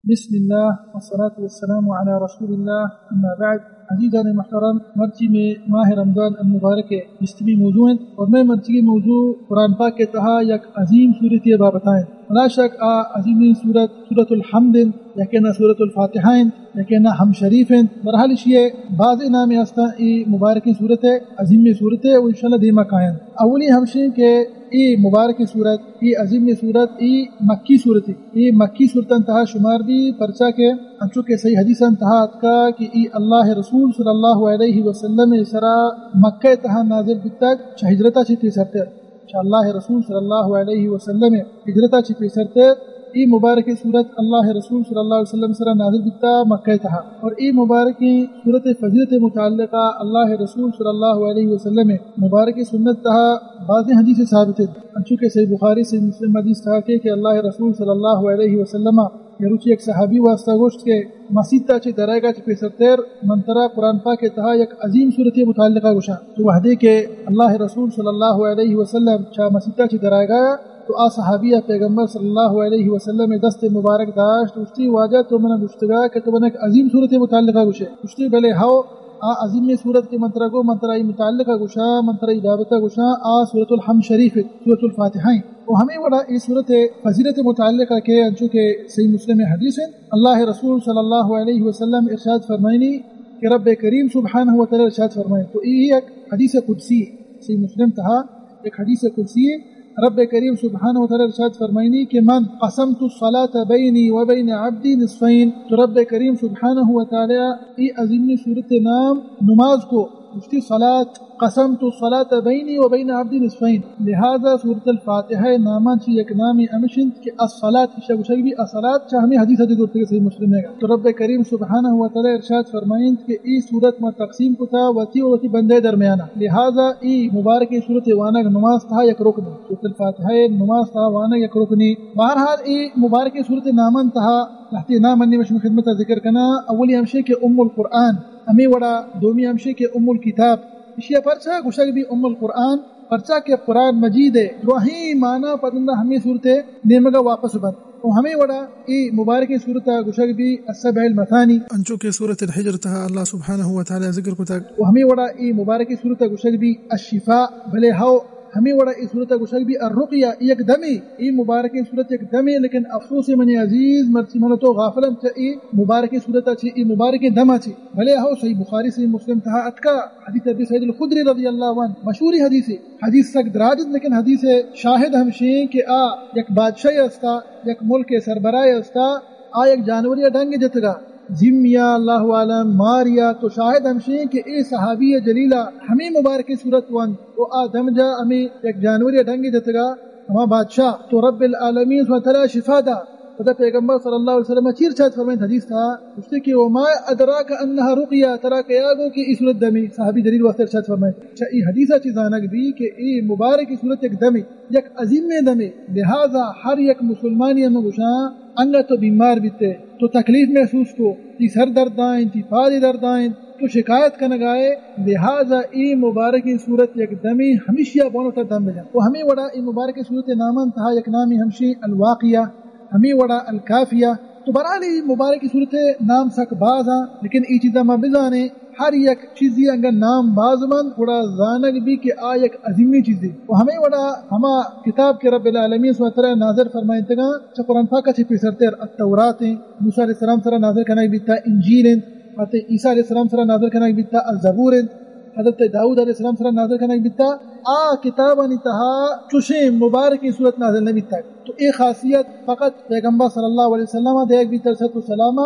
بسم اللہ والصلاة والسلام علی رسول اللہ، اما بعد۔ عزیزان محترم، مرچی میں ماہ رمضان المبارک ءِ بیستمی موضوع انت اور میں مرچی موضوع قرآن پاک کے تہا یک عظیم سورتی بابت انت۔ بلا شک آ عظیمیں سورت سورۃ الحمد انت، یا کہ نہ سورۃ الفاتحہ انت، یا کہ نہ ہم شریف انت۔ بہرحال ایشی ءِ بازیں نام ہستاں، اے مبارکیں سورت ءِ، عظیمیں سورت ءِ، و انشاءاللہ دیما کاینت۔ اولی ہمشیں کہ اے مبارکیں سورت، اے عظیمیں سورت، اے مکی سورت، اے مکی سورتاں تہا شمار بی، پرچا کہ انچو کہ صحیح حدیثاں تہا اتکا کہ اے اللہ رسول صلی اللہ علیہ وسلم ءِ سرا مکہ تہا نازل بیتگ، چہ ہجرتا چہ پیسرتر۔ چہ اللہ رسول صلی اللہ علیہ وسلم ءِ ہجرتا چہ پیسرتر اے مبارکیں سورت اللہ رسول صلی اللہ علیہ وسلم سرا نازل بیتا مکہ تہا۔ اور اے مبارکیں سورت فضیلت متعلقہ اللہ رسول صلی اللہ علیہ وسلم ءِ مبارکیں سنت تہا بازیں حدیث ثابت انت۔ انچو کہ صحیح بخاری، صحیح مسلم حدیث تہا کہ، کہ اللہ رسول صلی اللہ علیہ وسلم ءَ یک روچے یک صحابی واسطہ گوشت کہ مسیت ءَ چہ درائگا چہ پیسرتر من ترا قرآن پاک ءِ تہا یک عظیم سورتے متعلقہ گوشاں۔ تو وہدے کہ اللہ رسول صلی اللہ علیہ وسلم چہ مسیت ءَ چہ درائگا، تو آ صحابی ءَ پیغمبر صلی اللہ علیہ وسلم ءِ دست مبارک داشت، گوشتی، واجہ تو منا گوشتگا کہ تو منا یک عظیم سورتے متعلقہ گوشے۔ گوشتی، بلے ہو، آ عظیمیں سورت کہ من ترا گو، من ترا ای متعلقہ گوشاں، من ترا ای بابتا گوشاں، آ سورۃ الحمد شریف انت، سورۃ الفاتحہ انت۔ و ہمیں وڑا اے سورت فضیلت متعلقہ کہ انچو کہ صحیح مسلم حدیث انت، اللہ رسول صلی اللہ علیہ وسلم ارشاد فرمائنی کہ رب کریم سبحانہ و تعالی ارشاد فرمائیں، تو اے یک حدیث قدسی، صحیح مسلم تہا یک حدیث قدسی، رب کریم سبحانہ و تعالی ارشاد فرمائنی کہ من قسمت الصلاة بینی و بین عبدی نصفین، تو رب کریم سبحانہ و تعالی ای عظیمی سورت نام نماز کو، گوشتی، صلاة، قسمت الصلاة بینی و بین عبدی نصفین۔ لہذا سورۃ الفاتحہ نامان چی یک نامی ہمش انت کہ الصلاة، ایشا گوشگ بی الصلاة، چہ ہمیں حدیث ءَ گوشتگ، صحیح مسلم ءَ۔ تو رب کریم سبحانہ و تعالی ارشاد فرمائنت کہ ای سورت ما تقسیم کتا وتی و وتی بندے درمیانا، لہذا ای مبارکیں سورت وانگ نماز تہا یک رکن انت۔ سورۃ الفاتحہ نماز تہا وانگ یک رکنی۔ بہرحال ای مبارکیں سورت نامان تہا لہتے نام انی من شمے خدمت ذکر کنا۔ اولی ہمشی کہ ام القرآن، ہمیں وڑا دومی ہمشی کہ ام الکتاب۔ اشیا پرچا گوشگ بی ام القرآن؟ پرچا کہ قرآن مجید ءِ دراہیں معنی پدندا ہمیں سورت ءِ نیمگا واپس بنت۔ و ہمیں وڑا اے مبارکیں سورت ءَ گوشگ بی السبع المثانی، انچو کہ سورۃ الحجر تہا اللہ سبحانہ و تعالی ذکر کتگ۔ و ہمیں وڑا اے مبارکیں سورت ءَ گوشگ بی الشفاء، بلے ہو، ہمیں وڑا اے سورت ءَ گوشگ بی الرقیہ، اے یک دمے، اے مبارکیں سورت یک دمے، لیکن افسوس منی عزیز، مرچی من تو غافل ہم چہ اے مبارکیں سورت ءَ چہ اے مبارکیں دم ءَ چہ۔ بلے ہو، صحیح بخاری، صحیح مسلم تہا اتکا، حدیث ابی سعید الخدری رضی اللہ عنہ، مشہوری حدیثے۔ حدیث سک دراج انت، لیکن حدیث ءِ شاہد ہمشیں کہ آ یک بادشاہے استا، یک ملک ءِ سربراہے استا، آ یک جانورے ءَ ڈنگے جتگا، زمیا، اللہ عالم، ماریا۔ تو شاہد ہمشیں کہ اے صحابی جلیلا ہمیں مبارکیں سورت وانت و آ دمجا ہمیں یک جانورے ءَ ڈنگے جتگا، ہما بادشاہ۔ تو رب العالمین سبحانہ وتعالی شفا دا۔ پدا پیغمبر صلی اللہ علیہ وسلم چی ارشاد فرمائنت حدیث تہا؟ گوشتے کہ وما ادراک انها رقیہ، ترا کیا گو کہ ای سورت دمے؟ صحابی جلیل واسطے ارشاد فرمائنت۔ چہ ای حدیث ءَ چی زانگ بی کہ ای مبارکیں سورت یک دمے، یک عظیمیں دمے، لہذا ہر یک مسلمانی ہم گوشاں، انگا تو بیمار بیتے، تو تکلیف محسوس کو، تی سر درد آئیں، تی پادے درد آئیں، تو شکایت کنگائے، لہذا ای مبارکیں سورت یک دمے ہمیشیا بونو تا دم بجن۔ و ہمیں وڑا ای مبارکیں سورت نامان تہا یک نامی ہمشی الواقیہ، ہمیں وڑا الکافیہ۔ تو بہرحال ای مبارکیں سورت نام سک باز آں، لیکن ای چیزا ما بزانیں، ہر یک چیزی انگا نام باز بنت، گڑا زانگ بی کہ آ یک عظیمیں چیزے۔ و ہمیں وڑا ہما کتاب کہ رب العالمین سبحانہ وتعالی نازل فرمائنتگاں، چہ قرآن پاک چہ پیسرتر التورات ہیں، موسیٰ علیہ السلام سرا نازل کنگ بیتا انجیل ہیں، حضرت عیسیٰ علیہ السلام سرا نازل کنگ بیتا الزبور ہیں، حضرت داؤد علیہ السلام سرا نازل کنگ بیتا۔ آ کتابانی تہا چوشیں مبارکیں سورت نازل نہ بیتا۔ تو اے خاصیت فقط پیغمبر صلی اللہ علیہ وسلم دیگ بیتا، صلی اللہ علیہ وسلم،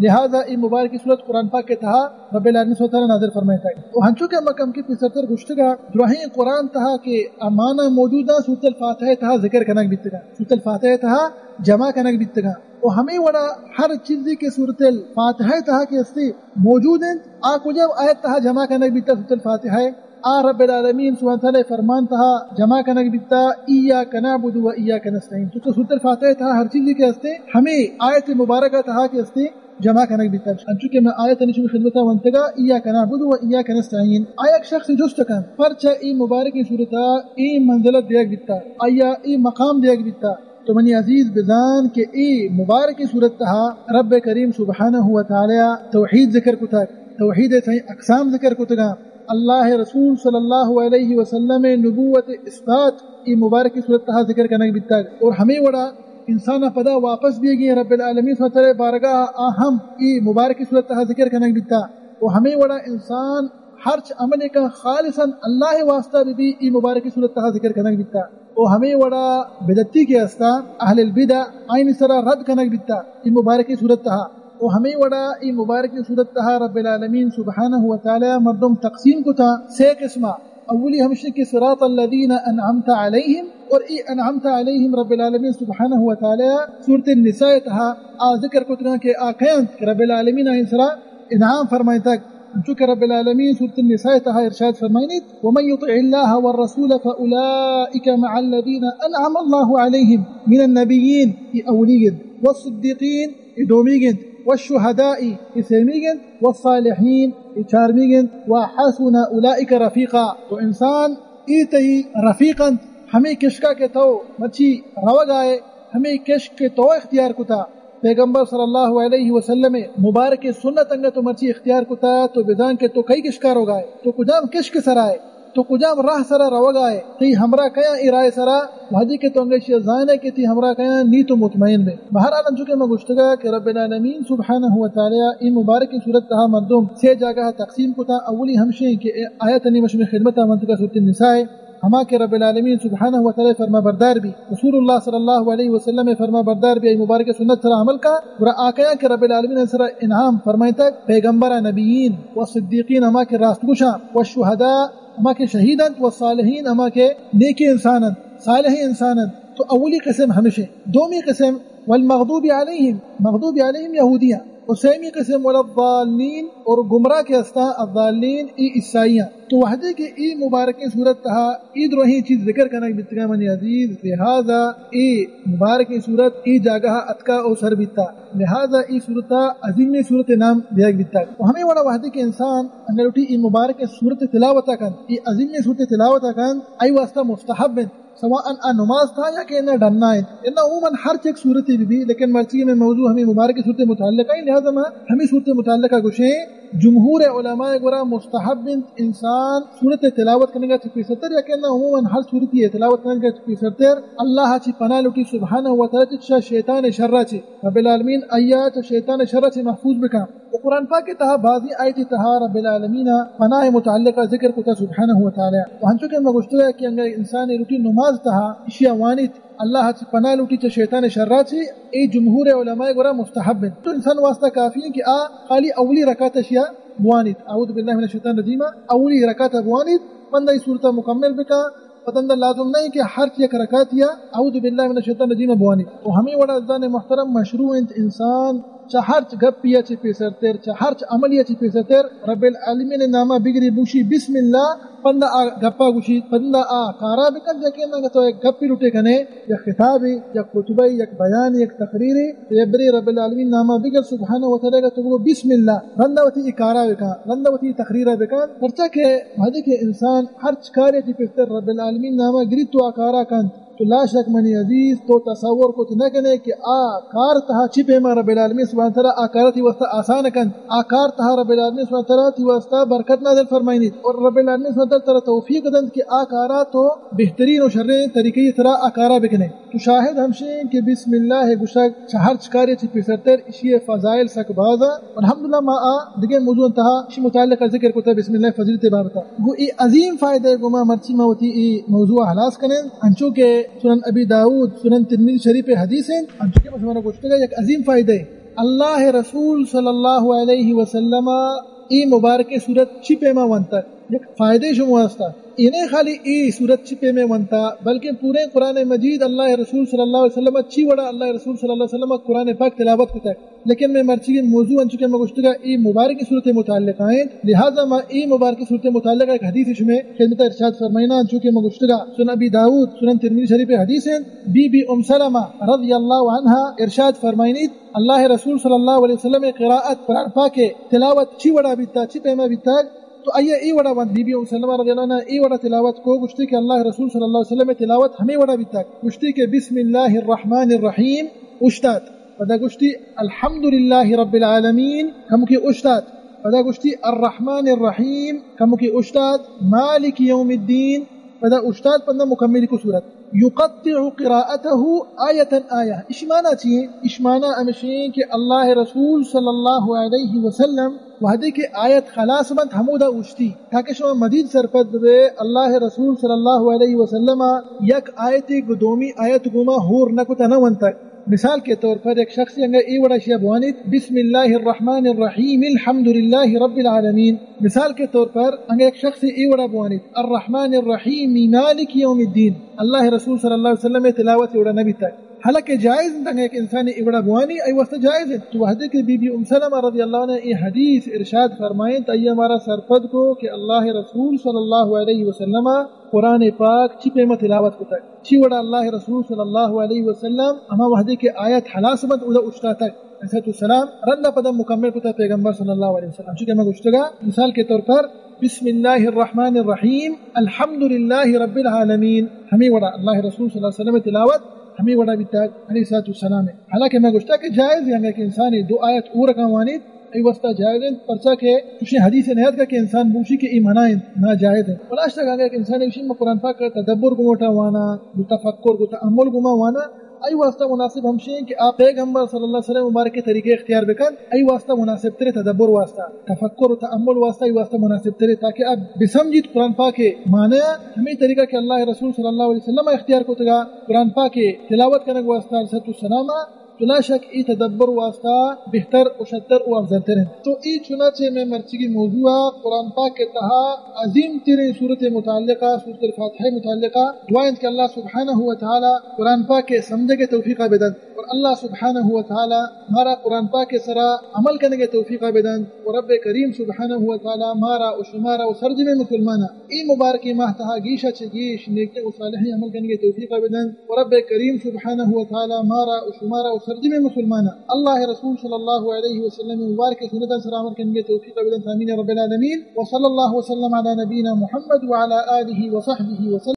لہذا اے مبارکیں سورت قرآن پاک کے تہا رب العالمین سبحانہ وتعالی نازل فرمائتا۔ و ہنچو کہ ہما کم کے پیسرتر گوشتگا، دراہیں قرآن تہا کہ امانا موجودا، سورۃ الفاتحہ تہا ذکر کنگ بیتگا، سورۃ الفاتحہ تہا جمع کنگ بیتگا۔ و ہمیں وڑا ہر چیزی کہ سورۃ الفاتحہ تہا کہ استے موجود انت، آ کجا آیت تہا جمع کنگ بیتا؟ سورۃ الفاتحہ آ رب العالمین سبحانہ وتعالی فرمان تہا جمع کنگ بیتا، ایاک نعبد و ایاک نستعین۔ تو سورۃ الفاتحہ تہا ہر چیزی کہ استے، ہمیں آیت مبارکہ تہا کہ استے، جمع کنگ بیتا۔ انچو کہ میں آیت نشون خدمتا ونتگا، ایاک نعبد و ایاک نستعین۔ آ یک شخص جست کن، پرچا ای مبارکیں سورتا ای منزلت دیگ بیتا، آیا ای مقام دیگ بیتا؟ تو منی عزیز بزان کہ اے مبارکیں سورت تہا رب کریم سبحانہ و تعالی توحید ذکر کتگ، توحید ءِ سئیں اقسام ذکر کتگاں۔ اللہ ءِ رسول صلی اللہ علیہ وسلم ءِ نبوت ءِ اثبات اے مبارکیں سورت تہا ذکر کنگ بیتگ، اور ہمے وڑا انسان ءَ پدا واپس بیگی رب العالمین سبحانہ و تعالی بارگاہ ءَ ہم اے مبارکیں سورت تہا ذکر کنگ بیتا، و ہمے وڑا انسان ہرچ عملے کن خالصاً اللہ ءِ واسطہ بہ بی، اے مبارکیں سورت تہا ذکر کنگ بیتا۔ و ہمے وڑا بدعتی کہ ہستا، اہل البدع، آئینی سرا رد کنگ بیتا اے مبارکیں سورت تہا۔ و ہمے وڑا اے مبارکیں سورت تہا رب العالمین سبحانہ و تعالی مردم تقسیم کتا سے قسمہ۔ اولی ہمشی کہ صراط الذین انعمت علیہم، اور اے انعمت علیہم رب العالمین سبحانہ و تعالی سورت النساء تہا آ ذکر کتگاں کہ آ کئے انت کہ رب العالمین آئین سرا انعام فرمائتگ۔ انچو کہ رب العالمین سورۃ النساء تہا ارشاد فرمائنیت، ومن یطع اللہ والرسول فاولئک مع الذین انعم اللہ علیہم من النبیین، اے اولیگ انت، والصدیقین، اے دومیگ انت، والشہداء، اے سیمیگ انت، والصالحین، اے چارمیگ انت، وحسن اولئک رفیقا۔ تو انسان اے تئی رفیق انت، ہمے کشکا کہ تو مرچی روگائے، ہمے کشک کہ تو اختیار کتا، پیغمبر صلی اللہ علیہ وسلم ءِ مبارک سنت انگت تو مرچی اختیار کتا، تو بزان کہ تو کئی کشکا روگائے، تو کجام کشک سرائے، تو کجام راہ سرا روگائے، تئی ہمراہ کیاں اے راہ سرا، وہدی کہ تو انگت اشیا زانے کہ تئی ہمراہ کیاں، نی تو مطمئن بے۔ بہرحال انچو کہ ما گوشتگا کہ رب العالمین سبحانہ و تعالی اے مبارکیں سورت تہا مردم سے جاگہ تقسیم کتا، اولی ہمشیں کہ اے آیت انی ما شمے خدمتا منتگا سورۃ النساء، ہما کہ رب العالمین سبحانہ و تعالی فرما بردار بی، رسول اللہ صلی اللہ علیہ وسلم فرما بردار بی، اے مبارک سنت سرا عمل کا، گڑا آ کیاں کہ رب العالمین سرا انعام فرمائتگ، پیغمبر، نبیین و صدیقین، ہما کہ راست گوشاں، و شہداء، ہما کہ شہید انت، و صالحین، ہما کہ نیکیں انسان انت، صالحیں انسان انت۔ تو اولی قسم ہمشیں۔ دومی قسم، والمغضوب علیہم، مغضوب علیہم یہودیاں۔ و سیمی قسم ولا الضالین، اور گمراہ کہ ہستاں الضالین، اے عیسائیاں۔ تو وہدے کہ اے مبارکیں سورت تہا اے دروہیں چیز ذکر کنگ بیتگاں منی عزیز، لہذا اے مبارکیں سورت اے جاگہ اتکا او سر بیتا، لہذا اے سورتا عظیمیں سورت نام دیگ بیتا۔ و ہمے وڑا وہدے کہ انسان انگا لوٹی اے مبارکیں سورت تلاوت کنت، اے عظیمیں سورت تلاوت کنت، آئی واسطہ مستحب انت۔ سواء آ نماز تہا یا کہ انا ڈنا انت، انا عموماً ہر چک صورتے بہ بی، لیکن مرچی ہمیں موضوع ہمیں مبارک صورت متعلق ہے، لہذا ما ہمیں صورت متعلقہ گوشیں۔ جمہور علماء گورا مستحب انت انسان صورت تلاوت کنگا چہ پیسرتر، یا کہ انا عموماً ہر صورتی تلاوت کنگا چہ پیسرتر اللہ چی پناہ لوٹی سبحانہ و تعالی چہ شیطان شر چی، رب العالمین آیا چہ شیطان شر چی محفوظ بکن۔ و قرآن پاک تہا بازی آیت تہا رب العالمین پناہ متعلقہ ذکر کتا سبحانہ و تعالی۔ و ہنچو کہ ما گوشتگا کہ انگا انسان لوٹی نماز تہا اشیا وانیت، اللہ چی پناہ لوٹی چہ شیطان شرا چی، اے جمہور علماء گورا مستحب انت۔ تو انسان واسطہ کافی انت کہ آ خالی اولی رکعت اشیا بوانیت، اعوذ باللہ من الشیطان الرجیم، اولی رکعت بوانیت، بندہ ای صورت مکمل بکا، پتندہ لازم نہیں کہ ہر یک رکعت یا اعوذ باللہ من الشیطان الرجیم بوانی۔ و ہمیں وڑا عزیزان محترم مشروع انت انسان چہ ہرچ گپی چہ پیسرتر، چہ ہرچ عملی چہ پیسرتر رب العالمین ناما بگری بوشی بسم اللہ، پندا آ گپا گوشی، پندا آ کارا بکن، یقین نہ تو یک گپی لوٹے کنے، یک خطابی، یک خطبہ، یک بیان، یک تقریری، تو یک برے رب العالمین ناما بگر سبحانہ و تعالی، تو بگو بسم اللہ، رندا وتی ای کارا بکن، رندا وتی تقریرا بکن، پرچا کہ وہدے کہ انسان ہرچ کارے چہ پیسرتر رب العالمین ناما گری تو آ کارا کنت، تو لا شک منی عزیز تو تصور کت نہ کنے کہ آ کار تہا چی پیما رب العالمین سبحانہ تعالی آ کارا تی واسطہ آسان کنت، آ کار تہا رب العالمین سبحانہ تعالی تی واسطہ برکت نازل فرمائنیت اور رب العالمین سبحانہ تعالی ترا توفیق دنت کہ آ کارا تو بہترین و شریں طریقے ترا آ کارا بکنے۔ تو شاہد ہمشیں کہ بسم اللہ گوشگ چہ ہرچ کارے چہ پیسرتر اشی فضائل سک بازا۔ الحمدللہ ما آ دگہ موضوع تہا اشی متعلق ذکر کتا بسم اللہ فضیلت بابتا۔ گو ای عظیم فائدہ گو ما مرچی ما وتی ای موضوع خلاص کنیں۔ انچو کہ سنن ابی داؤد، سنن ترمذی شریف حدیث ہیں، انچو کہ ما شما گوشتگا یک عظیم فائدہ ہے۔ اللہ رسول صلی اللہ علیہ وسلم ای مبارک سورت چی پیما ونتا؟ یک فائدہ شما واسطہ۔ اے نہ خالی اے سورت چی پیمیں ونتا، بلکہ پورے قرآن مجید اللہ رسول صلی اللہ علیہ وسلم چی وڑا اللہ رسول صلی اللہ علیہ وسلم قرآن پاک تلاوت کتا۔ لیکن میں مرچی موضوع انچو کہ ما گوشتگا اے مبارک سورت متعلق آئیں، لہذا ما اے مبارک سورت متعلق ایک حدیث شمے خدمت ارشاد فرمائنا، انچو کہ ما گوشتگا سنن ابی داؤد، سنن ترمذی شریف حدیث ہیں، بی بی ام سلمہ رضی اللہ عنہا ارشاد فرمائنیت، اللہ رسول صلی اللہ علیہ وسلم قرائت قرآن پاک تلاوت چی وڑا بیتا، چی پیما بیتا، تو آئی ءَ اے وڑا وانت، بی بی ام سلمہ رضی اللہ عنہا اے وڑا تلاوت کو، گوشتی کہ اللہ رسول صلی اللہ علیہ وسلم ءِ تلاوت ہمے وڑا بیتگ، گوشتی کہ بسم اللہ الرحمن الرحیم، اوشتات، پدا گوشتی الحمدللہ رب العالمین، کمکے اوشتات، پدا گوشتی الرحمن الرحیم، کمکے اوشتات، مالک یوم الدین، پدا اوشتات، پدا مکمل کو سورت۔ یقطع قراءته آیة آیة۔ اش معنی چی ایں؟ اش معنی ہمشی کہ اللہ رسول صلی اللہ علیہ وسلم وہدے کہ آیت خلاص بنت، ہمودا اوشتی، تاکہ شما مزید سرپد بے۔ اللہ رسول صلی اللہ علیہ وسلم یک آیتے گو دومی آیت گوما ہور نہ کتا، نہ ونتگ۔ مثال کے طور پر یک شخص انگا اے وڑا شیا بوانیت، بسم اللہ الرحمن الرحیم الحمدللہ رب العالمین۔ مثال کے طور پر انگا یک شخص اے وڑا بوانیت، الرحمن الرحیم مالک یوم الدین، اللہ رسول صلی اللہ علیہ وسلم ءِ تلاوت اے وڑا نہ بیتگ۔ حالانکہ جائز انت، انگا یک انسان اے وڑا بوانی، آئی واسطہ جائز انت۔ تو وہدے کہ بی بی ام سلمہ رضی اللہ عنہا اے حدیث ارشاد فرمائینت، آئی ءَ مارا سرپد کو کہ اللہ رسول صلی اللہ علیہ وسلم قرآن پاک چی پیما تلاوت کتگ، چی وڑا اللہ رسول صلی اللہ علیہ وسلم ہما وہدے کہ آیت ہلاس بنت، اودا اوشتاتگ، علیہ الصلوۃ والسلام، رندا پدا مکمل کتگ پیغمبر صلی اللہ علیہ وسلم۔ چونکہ ما گوشتگا، مثال کے طور پر، بسم اللہ الرحمن الرحیم، الحمدللہ رب العالمین، ہمے وڑا اللہ رسول صلی اللہ علیہ وسلم تلاوت ہمے وڑا بیتگ، علیہ الصلوۃ والسلام۔ حالانکہ ما گوشتگ کہ جائز انت کہ انسان دو آیت ہور کاں وانیت، اے واسطہ جائز انت، پرچا کہ چوشیں حدیث نیاتکگ کہ انسان بوشی کہ اے منع انت، ناجائز انت۔ پلاشتگ اگاں یک انسان ایشی ما قرآن پاک ءَ تدبر گوما وانا، گو تفکر، گو تأمل گوما وانا، آئی واسطہ مناسب ہمشی انت کہ آ پیغمبر صلی اللہ علیہ وسلم مبارک طریقے اختیار بکنت، آئی واسطہ مناسب ترے تدبر واسطہ، تفکر و تأمل واسطہ آئی واسطہ مناسب ترے، تاکہ آ بسمجیت قرآن پاک ءِ معنی ہمے طریقہ کہ اللہ رسول صلی اللہ علیہ وسلم اختیار کتگا قرآن پاک ءِ تلاوت کنگ واسطہ، علیہ الصلوۃ والسلام۔ تو لا شک اے تدبر واسطہ بہتر و شتر و افضل تر انت۔ تو اے چنانچہ مئے مرچیگی موضوع ءَ قرآن پاک ءِ تہا عظیم ترین سورت متعلقہ، سورت الفاتحہ متعلقہ دعا انت کہ اللہ سبحانہ و تعالی قرآن پاک ءِ سمجھگ ءِ توفیق ءَ بدنت، اور اللہ سبحانہ و تعالی مارا قرآن پاک ءِ سرا عمل کنگ ءِ توفیق ءَ بدنت، اور رب کریم سبحانہ و تعالی مارا و شمارا و سرجمیں مسلماناں اے مبارکیں ماہ تہا گیش ءَ چہ گیش نیکیں و صالحیں عمل کنگ ءِ توفیق ءَ بدنت۔ و رب کریم سبحانہ و تعالی مارا و شمارا و سرجمیں مسلماناں اللہ رسول صلی اللہ علیہ وسلم ءِ مبارکیں سنتاں سرا عمل کنگ ءِ توفیق ءَ بدنت۔ آمین رب العالمین۔ وصلی اللہ وسلم علی نبینا محمد وعلی آلہ وصحبہ وسلم۔